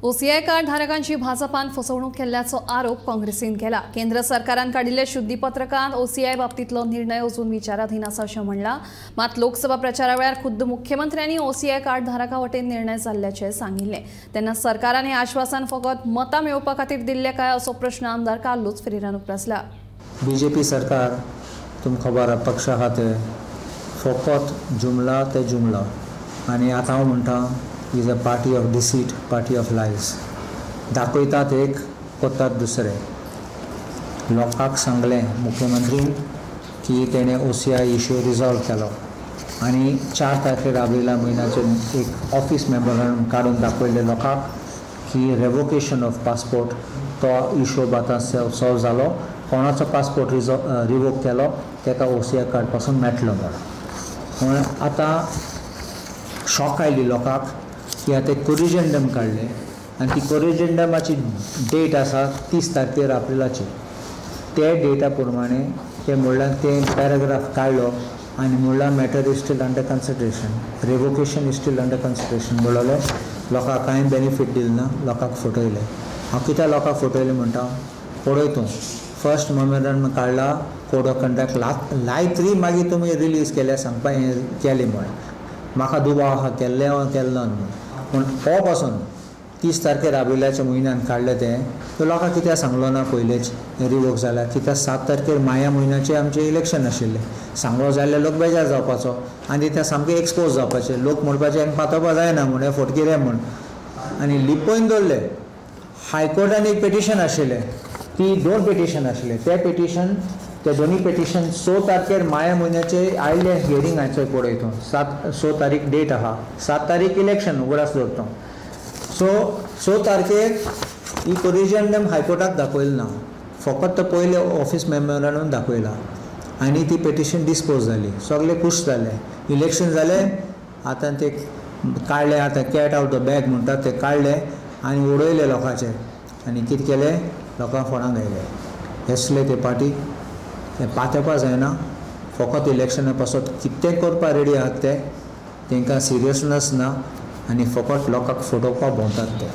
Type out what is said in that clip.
OCI card धारकांची भाजपान फसवणूक केल्ल्याचो आरोप काँग्रेसीन केला। केंद्र सरकारान काडिल्ल्या शुद्धीपत्रकांत ओसीआय बाबतींतलो निर्णय अजून विचाराधीन आसा अशें म्हणलां। मात लोकसभा प्रचारा वेळार खुद्द मुख्यमंत्र्यांनी ओसीआय कार्ड धारकां वटेन निर्णय जाल्ल्याचें सांगिल्लें। तेन्ना सरकारान हें आश्वासन फकत मतां मेळोवपा खातीर दिल्लें काय असो प्रश्न आमदार कार्लूस फेरेरान उप्रासला। बीजेपी सरकार तुमकां खबर पक्ष आहा ते फकत जुमला ते जुमला आनी आतां हांव म्हणटा is a party of deceit, party of lies. दाखयतात एक, करतात दुसरें। लोकांक सांगलें मुख्यमंत्रीन की तेणें ओसीआय इश्यू रिजॉल्व केलो आनी 4 तारखेर आब्रिला म्हयन्याचेर एक ऑफीस मेमोरंडम काडून दाखयलें लोकांक की रेवोकेशन ऑफ पासपोर्ट तो इश्यू आतां सॉल्व जालो, कोणाचो पासपोर्ट रिवोक केलो ताका ओसीआय कार्ड पासून मेळटलो म्हूण। आतां शॉक आयली लोकांक की आतां कोरिजेंडम काडलें आनी ती कोरिजेंडमाची डेट आसा 30 तारखेर एप्रिलाची। ते डेटा प्रमाणे ते म्हणल्यार ते पॅराग्राफ काडलो आनी म्हणल्यार matter is still under consideration, revocation is still under consideration म्हणलें। लोकांक कांय बेनिफीट दिलें ना, लोकांक फटयलें। हांव कित्याक लोकांक फटयलें म्हणटा पळय तूं फर्स्ट मेमोरंडम काडला, कोड ऑफ कंडक्ट लायत मागीर तुमी रिलीज केल्या सांगपा हें केलें म्हण म्हाका दुबाव आहा केल्लें वा केल्लो म्हूण। पूण हो पासून 30 तारखेर आब्रिलाच्या म्हयन्यान काडलें तें, तो लोकांक कित्याक सांगलो ना पयलेच रिवोक जाल्यार? कित्याक 7 तारखेर माया म्हयन्याचें आमचें इलेक्शन आशिल्लें, सांगलो जाल्यार लोक बेजार जावपाचो आनी ते सामके एक्सपोज जावपाचे, लोक म्हणपाचे हांकां पातोवपा जायना म्हूण, हे फटकिरे म्हूण। आनी लिपोवन दवरलें। हायकोर्टान एक पिटिशन आशिल्लें, ती 2 पिटिशन आशिल्लें, ते पिटिशन ते दोनी पिटिशन 6 तारखेर माया म्हयन्याचे आयिल्ले हियरिंगाचो पळय तूं 6 तारीख डेट आहा, 7 तारीख इलेक्शन उगडास दवरता। सो 6 तारखेर ही कोरिजेंडम हायकोर्टाक दाखयलें ना, फकत तो पयले ऑफीस मेमोरंडम दाखयला आनी ती पिटिशन डिस्पोज जाली, सगळे खूश जाले, इलेक्शन जालें। आतां ते काडलें, आतां कॅट आवट the bag म्हणटात ते काडलें आनी उडयलें लोकांचे आनी कितें केलें लोकांक फोणाक आयले। हेसले ते पार्टी ते पातेवपा जायना, फकत इलेक्शना पासत कितें करपा रेडी आहात ते, तांकां सिरियसनस ना आनी फकत लोकांक फटोवपाक भोंवतात ते।